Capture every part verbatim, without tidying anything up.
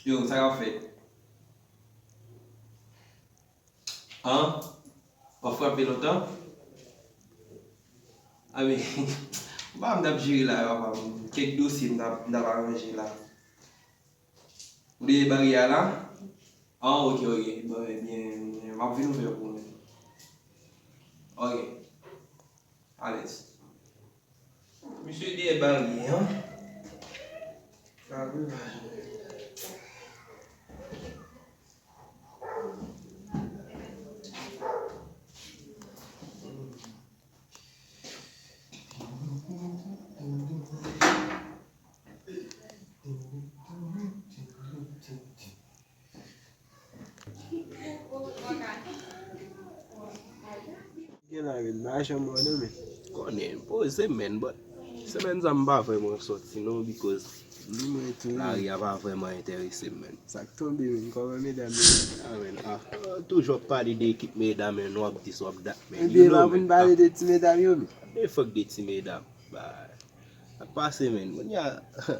Yo, sa k ap fèt? An? W ap frape lontan? Anben, m pa m t ap jere la, papa m. Kèk dosye m t ap, m t ap aranje la. Ou dèyè baryè a la? An, ok, ok. Bon, ebyen, m ap vin ouvè pou ou menm. Ok. Alèz. Misye dèyè baryè an. Gen la, men, pa janm wè non, men. Konnen, poze, men, but semèn sa m pa vrèman sòti non, because lari a pa vrèman enterese m, men. Sa k tonbe, men, kòman medam yo? Ah, men, ah, toujou ap pale de ekip medam, men, w ap dis, w ap dat, men. Ebyen, pa pou n pale de ti medam yo, men. The fuck de ti medam? Ba, sa k pase, men. Kounye a,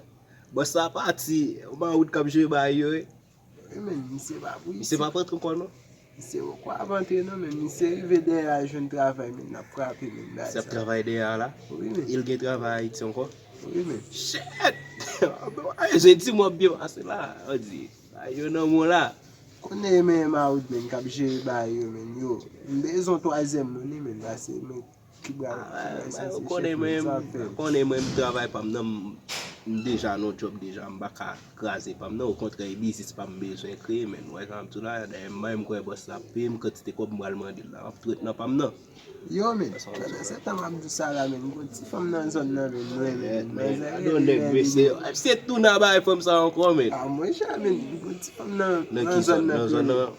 bòs sa pati, yon mawout k ap jere bagay yo, wi. Wi, men, misye pa pou isit. Misye p ap rantre ankò, non? Misye poko ap antre, non, men. Misye rive dèyè a jwenn travay, men, l ap frape, men, bagay sa. Misye ap travay dèyè a la? Wi, men. E l gen travay Ayiti ankò? Wi, men. Shit! Ayiti m ap byen pase la, on di. Bagay yo nan men w la. Konnen men mawout, men, k ap jere bagay yo, men, yo. M bezwen twazyèm moun, wi, men, pase, men, ki bra, ah, ki bra sa, se chèf, men, sa fè. Konnen mwen, m travay pa m nan, m, m deja nan djòb deja, m pa ka kraze pa m nan, okontrè, e biznis pa m bezwen kreye, men, w wè sa m di w la, dayè, m pa menm kwè bòs la ap peye m kantite kòb m pral mande l la, m ap ret nan pa m nan. Yo, men, pandan se tan m ap di w sa la, men, gon ti fanm nan zòn nan, men, m renmen, men, manzè rele Mèlin, men. Se tou nan bagay fanm sa ankò, men. Ah, mwen ja, men, gon ti fanm nan, nan zòn nan, nan zòn nan,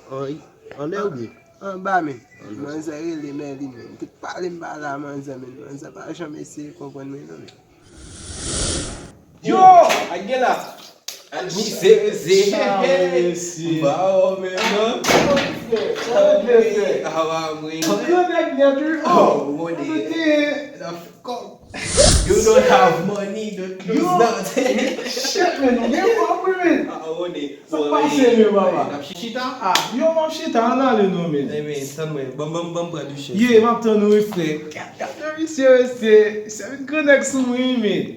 anlè oubyen? Anba, men. Manzè rele Mèlin, men. Tout pale m pale a manzè, men. Manzè pa janm eseye konprann mwen, non, men. Yo! Ak gen la. Ak misye, mesye. Hey, hey. Ba, oh, men, non. Awa, mwen. Gran nèg nèt, wi. Oh, money. Of course. You don't have money, don't lose nothing. Shit, men, nou gen kòb, wi, men. Ah, money. Sa k pase, men, papa? N ap chita? Ah, yo, m ap chita, ann ale non, men. Ebyen, tann mwen. Ban m, ban m, ban m pran de chèz. Ye, m ap tann ou, wi, frè. Gad, gad, gad, misye, mesye. Misye vin gran nèg sou mwen, wi, men.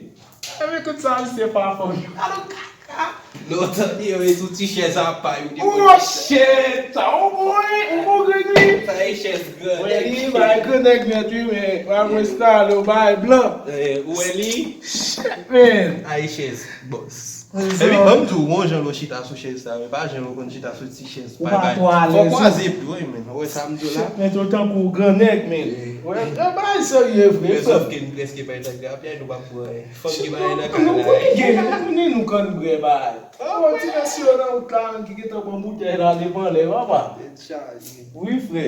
Ebyen, kout sa, misye pa fò. Alò, kaka. Non, tande, yo, e sou ti chèz apa, yo te. Oh, shit! Sa, ou bon, wi, ou bon, grenn, wi. Sa e chèz gran nèg. Wi, ba, gran nèg nèt, wi, men. Wa mwen style, ou bay blan. Eh, ou wè li? Shit, man. Ay, chèz, boss. Epi, ban m di w, yon jan lè w chita sou chèz sa, men pa jan lè w konn chita sou ti chèz. Ou pa twò alèz. Fò kwaze pye w, men. Ou wè sa m di w la? Shit, men, ou tankou gran nèg, men. Wè, e bagay serye vre, frè. Sòf ke n prèske bay tande apyay, nou p ap bwè. Fòk gen bagay nan kay la. Nou konnen, nou konnen nou konn bwè bagay. Bon, ti mesye yo nan wout la, menm ki gentan pran boutèy la devan lè, papa. Tèt chaje. Wi, frè.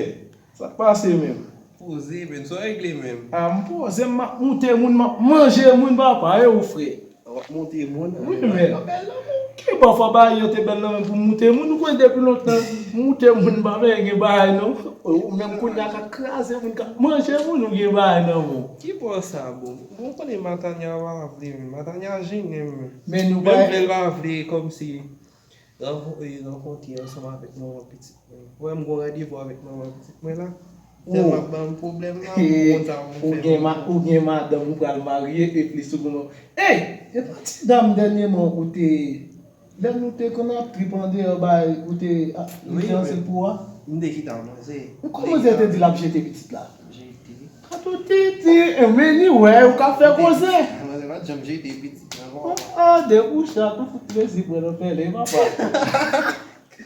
Sa k pase menm? Poze, men, sa w regle menm? Ah, m poze, m ap moute moun, m ap manje moun, papa, e ou, frè? W ap moute moun? Wi, men. Ki bò fò bagay yo te bèl nan men pou moute moun? Ou konnen depi lontan, moute moun pa menm gen bagay, non. Ou menm kounye a k ap kraze moun, k ap manje moun, ou gen bagay nan men w. Ki bò sa, bon? Bon, ou konnen Matanya pa vle, men. Matanya jennen, men. Men nou pa. Menm lè l pa vle, kòmsi. Rankon-, e, rankontre ansanm avèk manman pitit mwen. Ou wè m gon randevou avèk manman pitit mwen la. Tèlman ap ban m pwoblèm la, m konn sa pou m fè. Ou gen ma-, ou gen madanm, ou pral marye, e plis ou gon. Ey! E pa ti dam dènyèman ou te, lè nou te konn ap trip andeyò bay, ou te, a, li te ansanm pou ou a? M te chita manzè. Kòman manzè te di l ap jete pitit la? Jete. Kato tete, e, men li wè, ou ka fè koze. Manzè pa t janm jete pitit nan kò. Ah, debouche a, tou fout plezi pran nan pèlen, papa.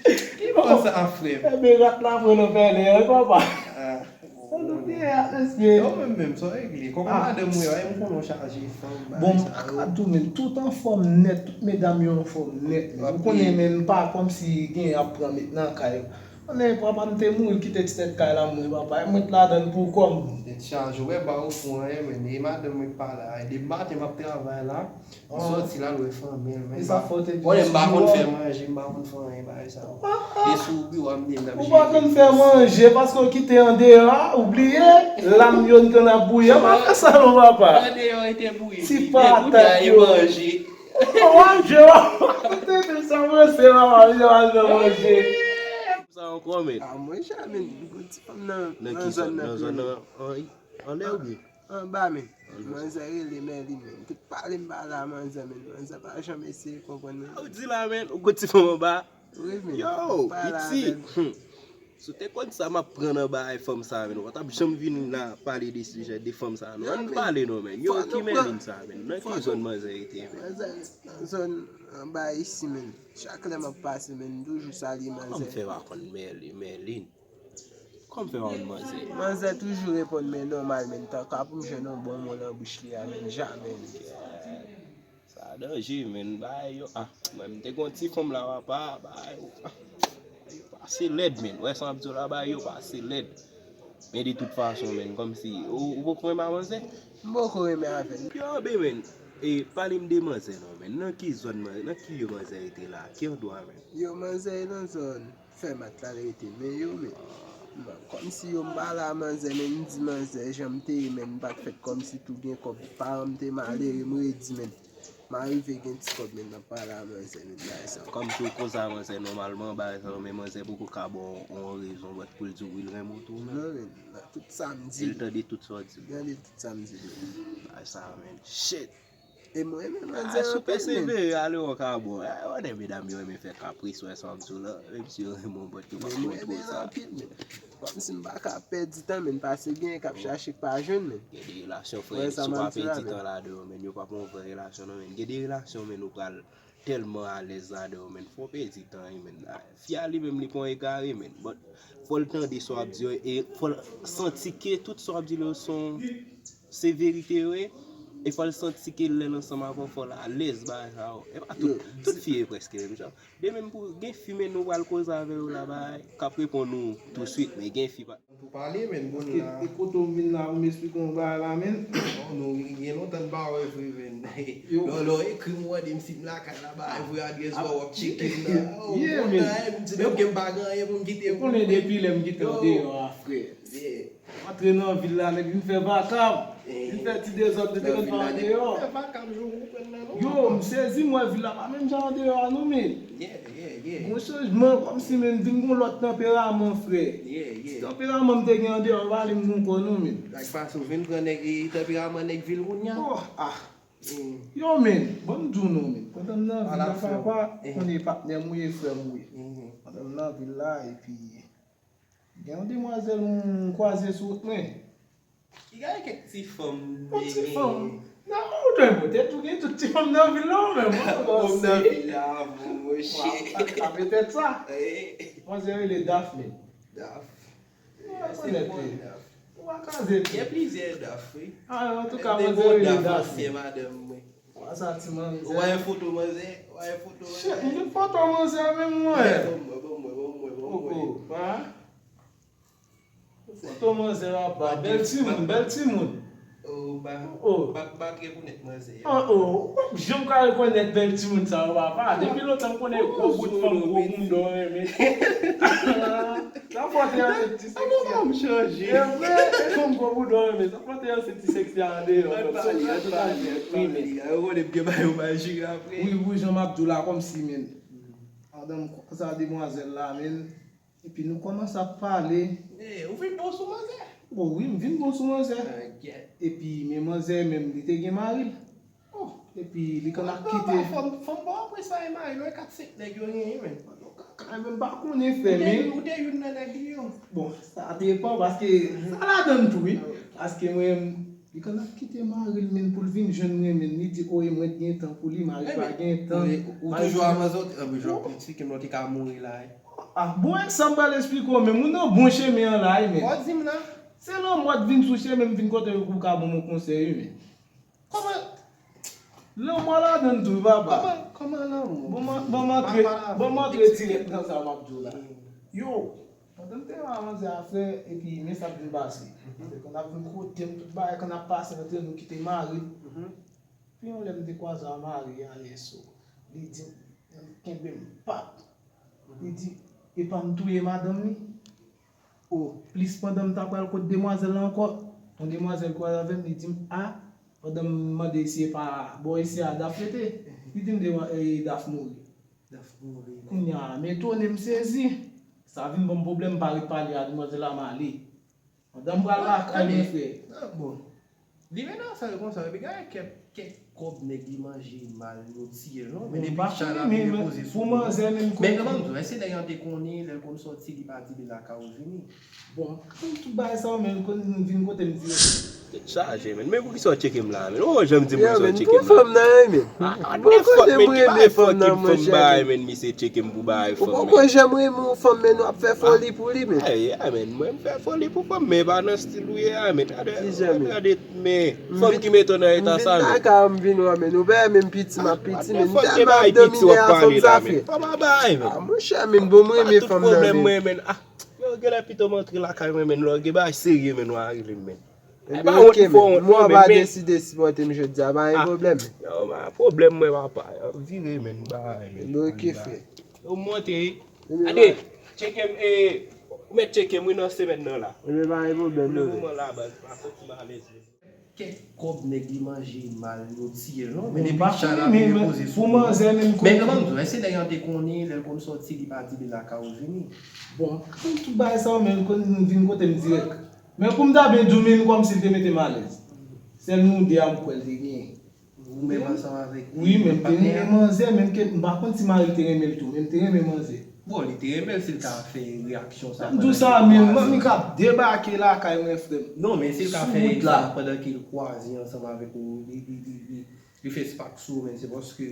Ki bò sa, frè m? Ebyen, rat la pran nan pèlen an, papa. Ah, sa nou te a, mesye. Yo, menm, menm, sa w regle. Kòman madanm ou ye a, m konnen w chaje fanm, bagay sa yo. Bon, m ka di w, men, tout anfòm nèt, tout medam yo anfòm nèt, men. Ou konnen, men, m pa kòmsi gen ap pran met nan kay. Konnen papa m te mouri, l kite ti tèt kay la, mwen, papa, e mwen t ladan l pou kò m. Tèt chaje, ou wè, ba ou fou anyen, men, e madanm mwen k pa la, depi maten m ap travay la, m sòti la, l wè fanmi l, men, konnen m pa konn fè manje, m pa konn fè anyen, bagay sa yo. E sou biwo a m te ye, m t ap jere. Ou pa konn fè manje, paske w kite andeyò a, ou bliye, lam yo n konn ap bouyi, pa fè sa non, papa. Andeyò e te bouyi, ti patat yo. Manje. Manje, w ap tande sa, mwen se mama, li al nan manje. Sa ankò, men. Ah, mwen, ja, men, m konn ti fanm nan, nan zòn nan, nan zòn nan, anlè ou byen? Anba, men. Manzè rele Mèlin, men. Tout pale m pale a manzè, men. Manzè pa janm eseye konprann mwen. Ou di la, men, ou konn ti fanm anba. Wi, men. Yo, piti. Si w te konn sa m ap pran nan bagay fanm sa, men, ou pa t ap janm vin la pale de sijè de fanm sa, non. Ann pale, non, men. Yo, ki Mèlin sa, men? Nan ki zòn manzè rete, men? Manzè nan zòn anba isi, men. Chak lè m ap pase, men, m toujou salye manzè. Kòman m fè pa konn Mèlin? Kòman m fè pa konn manzè? Manzè toujou reponn men nòmal, men, tanka pou m jwenn yon bon mo nan bouch li a, men, jamè, men. Sa danje, men, bagay yo, ah, mwen, m te gon ti fanm la, papa, bagay yo, ah, yo pase lèd, men. Wè sa m ap di w la, bagay yo pase lèd. Men de tout fason, men, kòmsi, ou, ou poko renmen a manzè? M poko renmen avè l. Yo, ben, men, e, pale m de manzè, non, men. Nan ki zòn, nan ki lye manzè rete la? Ki andwa, men? Yo, manzè nan zòn Fèmat la rete, men yo, men. Kòmsi yo m pale a manzè, men, m di manzè jan m te ye, men, m pa t fèt kòmsi tou gen kòb. Paran m te malere, m redi, men. M arive gen ti kòb, men, m ap pale a manzè, men, bagay sa. Kòmsi w koze a manzè nòmalman, bagay sa, men manzè poko ka ba w yon rezon, but pou l di w wi l renmen w tou, men. Non, men, nan tout sa m di. E l tande tout sa w di. Tande tout sa m di, men. Bagay sa, men. Shit! E mwen menm, manzè anpil, men. Persevere, ale yon kabon. Ou konnen medam yo renmen fè kapris, wè sa m di w la. Menm si yo renmen w, but yo pa kontwole sa. Kòmsi m pa ka pèdi tan, men, paske gen k ap chache k pa jwenn, men. Gen de relasyon, frè, si w pa pèdi tan ladan yo, men, yo p ap yon vrè relasyon, non, men. Gen de relasyon, men, ou pral tèlman alèz ladan yo, men, fò w pèdi tan, wi, men. Fi a li menm, li pa yon egare, men. But fò l tande sa w ap di yo, e fò l santi ke tout sa w ap di yo se yon se verite yo ye. E fò l santi ke lè l ansanm avè w, fò l alèz bagay sa yo. E pa tout, tout fi ye prèske menm jan. De menm pou gen fi, men, nou pral koze avè yo la, bagay k ap reponn ou touswit, men gen fi pa. Pou pale, men, bon la. E kote w vin la pou m esplike w yon bagay la, men? Non, nou gen lontan n pa wè vre, men. Lè, lè w ekri m, ou mande m si m lakay la, bagay vre, adrès ou a, w ap tcheke m nan. Oh, yeah, bon, men. Nan, m di menm ke m pa gen anyen pou m kite. Ou konnen depi lè m kite andeyò a, frè. Yeah. Antre nan vil la, nèg vin fè vakab. Vin fè ti dezòd, nou te konn fè andeyò. Fè vakab, jou ou konn nan, non? Yo, m sezi, m wè vil la pa menm jan andeyò a, non, men. Yeah, yeah, yeah. Gon chanjman, kòmsi, men, m vin gon lòt tanperaman, frè. Yeah, yeah. Ti tanperaman m te gen andeyò a, m pa vle m gon kò, non, men. Sa k pase, ou vin pran nèg, e, tanperaman nèg vil kounye a? Oh, ah. Yo, men, ban m di w non, men. Pandan m nan vil la, papa, konnen patnè m ou ye, frè m ou ye. Pandan m nan vil la, epi gen yon demwazèl m kwaze sou wout mwen. Ki gade kèk ti fanm. Yon ti fanm. Nan, ou dwe pote tou gen tout ti fanm nan vil la, ou menm. Fanm nan vil la, monchè. Sa petèt sa. Demwazèl rele Daphne. Daph. Ou pa konèt li. Ou pa kaze li. Gen plizyè Daph, wi. Ah, antouka, manzè rele Daph. Ansyen madanm mwen. Ou wè sa, ti manzè. Ou wè foto manzè? Ou wè foto manzè? Shit, m gen foto manzè menm, mwen. Ban mwen, ban mwen, ban mwen, ban mwen. Foto manzè, papa. Bèl timoun, bèl timoun. Oh, m pa, m pa, m pa t rekonèt manzè. Oh, oh, ou p ap janm ka rekonèt bèl timoun sa yo, papa. Depi lontan m konnen gwo bout fanm, gwo bouda w renmen. Sa fòte an se ti seksi a. Kòman m chanje? E vre, e fanm gwo bouda w renmen. Sa fòte an se ti seksi a andeyò. Ann pale, ann pale, ann pale. Yo konnen m gen bagay yo mal jere apre. Wi, wi, jan m ap di w la, kòmsi, men. Pandan m kwaze a demwazèl la, men. Epi nou kòmanse ap pale. Eh, ou vin bon sou manzè? Bon, wi, m vin bon sou manzè. Ah, gèt. Epi, men manzè menm, li te gen mari l. Oh. Epi, li konn ap kite. Fanm, fanm bon apre sa, e mari l, wè kat senk nèg yo genyen, men. Kaka, men m pa konnen, frè, men. Ou te youn nan nèg li yo? Bon, sa depan, paske sa ladan l tou, wi. Ah, ok. Paske mwen, li konn ap kite mari l, men, pou l vin jwenn mwen, men. Li di, o, e mwen t gen tan pou li, mari pa gen tan. Ou toujou a manzè, ou te ka mouri la, wi. Ah, bon, èk sa m pral esplike w, men moun nan bon chemen an la, wi, men. Ou di m nan? Se lanmò t vin sou chemen m vin kote w pou w ka ban m yon konsèy, wi, men. Kòman? Lanmò ladan l tou, wi, papa. Kòman, kòman lanmò? Bon, m, bon, m antre, bon, m antre dirèk nan sa m ap di w la. Yo, pandan m te la manzè a, frè, epi men sa k vin pase. Se konn ap vin kote m, tout bagay konn ap pase antre nou, kite mari. Pi yon lè m te kwaze a mari a yè swa. Li di m, kenbe m, pap. Li di, epa m touye madanm li. O, plis pandan m ta pral kot demwazèl la ankò, yon demwazèl kwaze avè m, li di m, a, pandan m mande si e pa bò isi a Daph rete. Li di m de, e, Daf mouri. Daf mouri. Kounye a, m etone, m sezi. Sa vin ban m pwoblèm, m pa ret pale a demwazèl la, m ale. Pandan m pral lakay mwen, frè. Ah, bon. Li vin nan sa yo konsa, epi gade kèk, kèk kòb nèg li manje mal, yo tiye l, non? Men depi chay la vin poze sou li. Pou manzè menm. Men kòman m di w, èske nèg lan te konnen, lè l konn sòti, li pa di li lakay ou vini? Bon, tout bagay sa yo, men, konn vin kote m dirèk. Tèt chaje, men. Men poukisa w tcheke m la, men? Ou janm di m poukisa w tcheke m la. Yo, men, pou fanm nan, men. Ah, what the fuck, men, ki bagay fucking fanm bagay, men, misye tcheke m pou bagay fanm, men. Ou poko janm renmen yon fanm, men, w ap fè foli pou li, men. Ay, ay, men, mwen, m fè foli pou fanm, men pa nan stil ou ye a, men. Gade, gade, men, fanm ki mete w nan eta sa, men. M vin lakay ou, m vin wè, men, ou pa renmen m piti, m ap piti, men, m tèlman ap domine a fanm sa, frè. Fanm a bagay, men. Ah, monchè, men, bon, m renmen fanm nan, men. Yo, genlè pito m antre lakay mwen, men, lè w gen bagay serye, men, w a rele m, men. Ebyen, oke, men. Mwen pa deside sipòte m jodi a, pa gen pwoblèm. Yo, pa pwoblèm, mwen, papa. Vire, men, bay, men. Ebyen, oke, frè. Yo, monte, wi. Gade, tcheke m, e, ou mèt tcheke m, wi, nan semèn nan la. Ebyen, pa gen pwoblèm, non. Pou le moman la, baz, pa santi m alèz, men. Kèk kòb nèg li manje mal, yo tiye l, non? Men depi chay la vin poze sou li. Men kòman m di w, èske nèg lan te konnen, lè l konn sòti, li pa di li lakay ou vini? Bon, tout bagay sa yo, men, konn vin kote m dirèk. Men pou m ta byen di w, men, kòmsi l te mete m alèz. Sèl nou de a m kwè l te genyen. Ou menm ansanm avèk li? Wi, men m te renmen manzè, men m pa konn si mari l te renmen l tou, men m te renmen manzè. Bon, li te renmen l si l ka fè reyaksyon sa. M di w sa, men manmi k ap debake lakay mwen, frè m. Non, men si l ka fè sa pandan ke l kwaze ansanm avèk ou, li, li, li, li, li fè spak sou ou, men se paske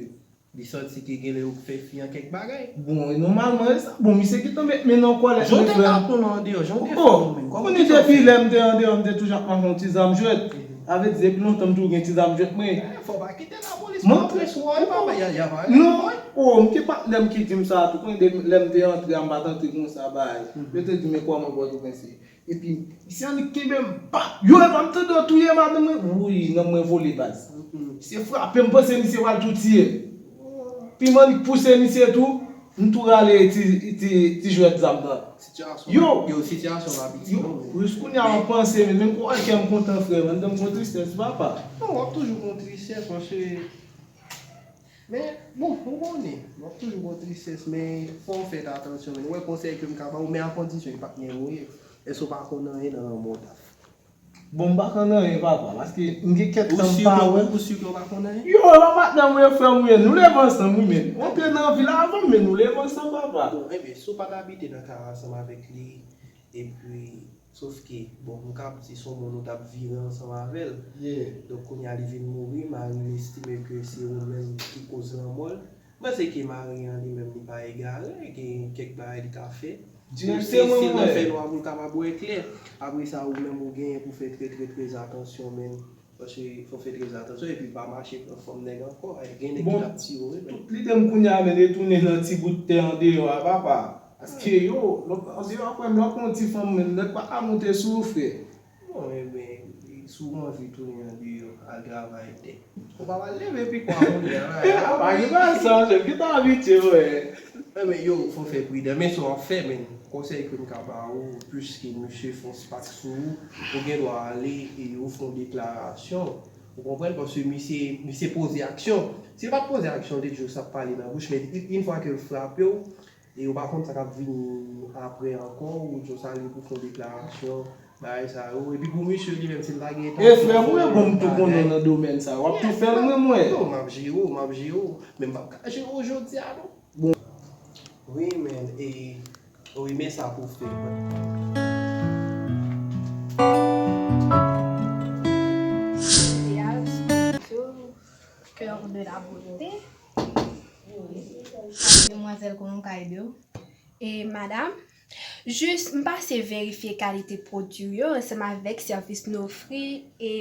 li santi ke genlè ou fè fi an kèk bagay. Bon, e nòmalman, e sa. Bon, misye gentan met men nan kòlèt mwen, frè m. Jan w te ka konn andeyò, jan w te fè ou menm? Kòman w te fè? Depi lè m te andeyò, m te toujou ap mache yon ti zam jwèt. Sa vle di, depi lontan m toujou gen ti zam jwèt mwen. Fò w pa kite lapolis rantre sou ou, papa, y a, y a pa. Non, oh, m gen patnè m ki di m sa tou. Konnen depi lè m te antre a, m pa t antre konsa, bay. Yo te di, men kòman Pòtoprens ye? Epi, misye annik kenbe m, pap! Yo, epa m tande yo touye madanm mwen. Wi, nanm mwen vole, baz. Misye frape m, panse misye pral tou tiye m. Epi m annik pouse misye tou, m tou rale ti, ti, ti jwèt zam nan. Sitiyasyon, yo, sitiyasyon pa piti, non, men. Jis kounye a, m ap panse, men, men kwè kè m kontan, frè m. Anndan m gon tristès, papa. Non, w ap toujou gon tristès, paske, men, bon, ou konnen, w ap toujou gon tristès, men fò w fè atansyon, men. Ou wè konsèy ke m ka ba w, men a kondisyon e patnè w ye. Èske w pa konn anyen nan lanmò, Daf? Bon, m pa konn anyen, papa, paske m gen kèk tan m pa wè. Ou si ke w pa konn anyen? Yo, e pa patnè m ou ye, frè m ou ye, nou leve ansanm, wi, men. Ou antre nan vi la avan m, men nou leve ansanm, papa. Bon, enben, si w pa t abite nan kay la ansanm avèk li, epi, sof ke, bon, m ka ap di se yon moun ou t ap viv ansanm avè l. Donk, kounye a li vin mouri, mari l estime ke se ou menm ki koz lanmò l. M panse ke mari an li menm li pa egare, gen kèk bagay li ka fè. Pou se, si l nan fènwa pou l kapab wè klè. Apre sa, ou menm ou genyen pou fè trè, trè, trè atansyon, men. Paske fò fè trè atansyon, epi pa mache pran fanm nèg ankò. Gen nèg ki t ap tiye w, wi, men. Tout lide m kounye a, men, retounen nan ti bout tè andeyò a, papa. Paske yo, lòt andeyò a, frè m, lè w pran yon ti fanm, men, nèg pa ka monte sou ou, frè. Bon, enben, si w anvi tounen andeyò, al travay tè. Ou pa pral leve pi kwa moun nan, e, a pa gen bagay sa, chèf, ki ta abitye, wè. Enben, yo, fò fè pridan. Men sa w ap fè, men, konsèy ke m ka ba ou, piske misye fè yon spak sou ou, ou gen dwa ale e ou fè yon deklarasyon. Ou konprann? Paske misye, misye poze aksyon. Si l pa t poze aksyon, te di w sa ap pale nan bouch, men yon fwa ke l frape w, e ou pa konn sa k ap vini apre ankò, ou di w sa li pou fè yon deklarasyon, bagay sa yo. Epi pou misye li menm, si l pa gen entansyon. E frè m, ou e bon m tou konnen nan domèn sa yo. W ap tou fè l, mwen, mwen. Non, m ap jere w, m ap jere w. Men m p ap ka jere w jodi a, non. Bon. Wi, men, e, wi, men sa pou fè. Maquillage, cœur de la beauté. Demwazèl, kòman w ka ede w? E madanm, jis m pase verifye kalite pwodui yo ansanm avèk sèvis nou ofri e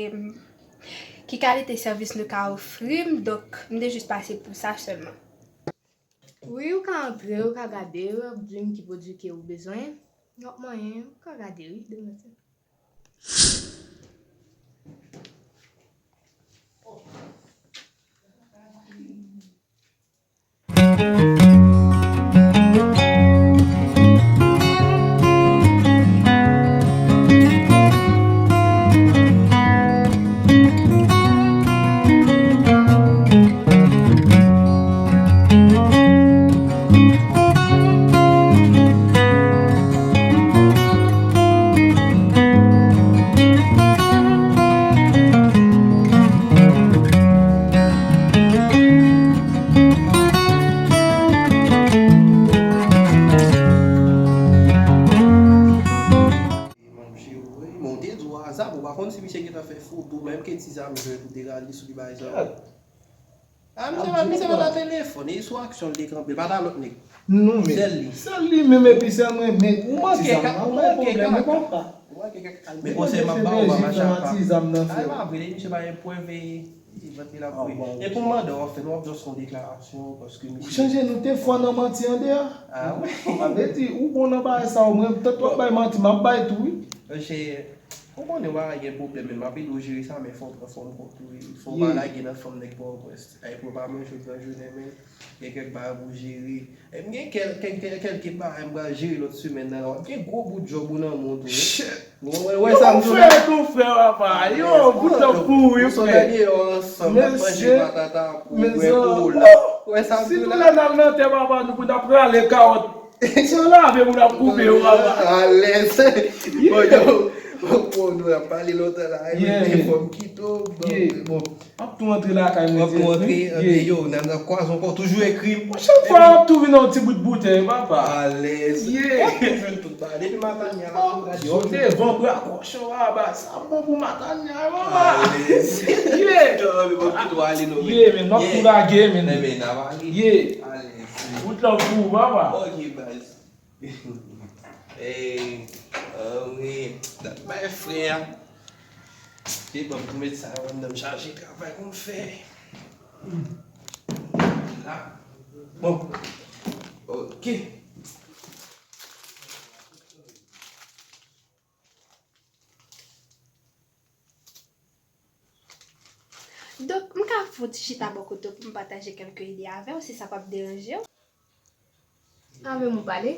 ki kalite sèvis nou ka ofri m. Donk, m te jis pase pou sa sèlman. Wi, ou ka antre, ou ka gade, ou ap di m ki pwodui ke ou bezwen. N ap manyen, ou ka gade, wi, demwazèl. Si misye gentan fè foto, menm ke ti zam jwe pou te rale sou li bay zam. Ah, misye pa, misye pa ta telefòn, e sou aksyon l te kanpe, l pa ta lòt nèg. Non, men sèl li. Sèl li menm, epi sèl mwen, men ti zam nan, ou bay pwoblèm, ou konprann. Ou manke kaka. Men konsèy m ap ba w, pa mache ak pa. Ti zam nan, frè. Ay, pa vre, misye pa gen prèv e, e vant li l ap voye. E pou mande w, anfen, w ap jis fè yon deklarasyon, paske misye. Ou chanje nou te fò nan manti andeyò. Ah, wi. Sa vle di, ou bon nan bagay sa, ou mwen, tank w ap bay manti, m ap bay tou, wi. Monchè, ou konnen w pa gen pwoblèm, men m ap ede w jere sa, men fò w pran fòm kont ou, wi. Fò w pa lage nan fanm nèg Pòtoprens. Ay, pou w pa manje w pran jounen, men gen kèk bagay pou w jere. E m gen kèl-, kèl-, kèl-, kèlke bagay m pral jere lòt semèn nan. W ap gen gwo bout djòb ou nan men w tou, wi. Shit. Ou wè, wè sa m di w la? Yo, frè, tou frè, papa. Yo, bout tan pou wi, frè. Ou sot deyò ansanm, n ap manje patata pou bwè kola. Wè sa m di w la? Si tou lè n al nan tè papa nou pou n ap rale kawòt. Se lave pou n ap koupe yo, papa. Alèz. Bon, yo, bon, nou ap pale lontan la, e mwen te fò m kite w, bon, bon. M ap tou antre lakay mwen dirèk, wi. M ap tou antre, antre, yo, n ap, n ap kwaze ankò, toujou ekri m. Pwochèn fwa, w ap tou vin yon ti bout boutèy, papa. Alèz. Yeah. W ap tou jwenn tout bagay. Depi Matanya, m ap tou gade yo. Devan bra kòchon, papa. Sa bon pou Matanya, papa. Alèz. Yeah. Yo, men m ap kite w ale, non, men. Yeah, men m ap tou lage, men. Men, men, n ap ale. Yeah. Alèz. Bout lan pou ou, papa. Ok, baz. Ey, anmwe, dat bay frè a. Te ban m pou met sa yo anndan, m chaje travay pou m fè. La. Bon. Ok. Donk, m ka fè yon ti chita bò kote w pou m pataje kèlke ide avè w, si sa p ap deranje w. Avè m ou pale?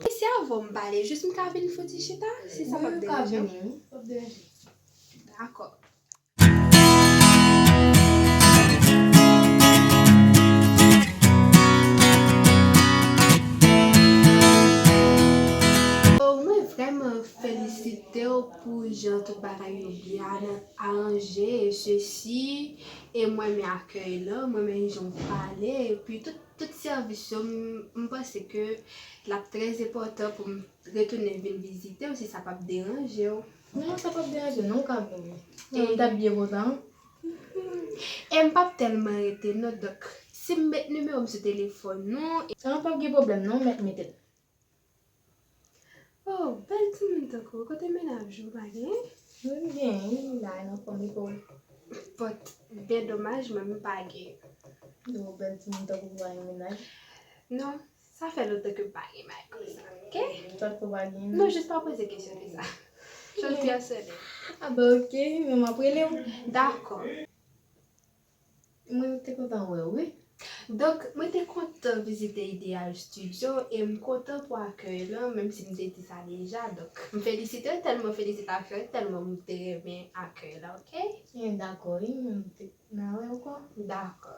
Wi, se avè w m pale, jis m ka vin fè yon ti chita, si sa p ap deranje w. Wi, ou ka vini, wi, p ap deranje. Dakò. Oh, mwen vrèman felisite w pou jan tout bagay yo byen aranje, e sesi, e mwen renmen akèy lan, mwen renmen jan w pale, epi tout, tout sèvis yo, m, m panse ke l ap trè enpòtan pou m retounen vin vizite w, si sa p ap deranje w. Non, sa p ap deranje w, non, ou ka vini. E m t ap byen kontan. E m p ap tèlman rete, non, donk, si m met nimewo m sou telefòn nou, e. Sa p ap gen pwoblèm, non, m mèt mete l. Oh, bèl timoun tankou w, kote mennaj ou, pa gen? Wi, m gen, wi, la, nan fòm epòl. But, byen domaj, mwen, m pa gen. Yo, bèl timoun tankou w pa gen mennaj? Non, sa fè lontan ke m pa gen bagay konsa, ok? Sa fè w pa gen? Non, jis pa poze kesyon de sa. Jodi a sènen. Ah, ben, ok, men m ap rele w. Dakò. Mwen te kontan wè w, wi. Donk, mwen te kontan vizite Ideal Studio e m kontan pou akèy lan, menm si m te di sa deja. Donk, m felisite w tèlman, felisitasyon tèlman m te renmen akèy la, ok? Yen dakò, wi, m te, n a wè ankò. Dakò.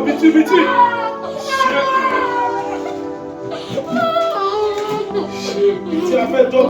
Piti, piti. Shit. Shit, piti a fè dòmi.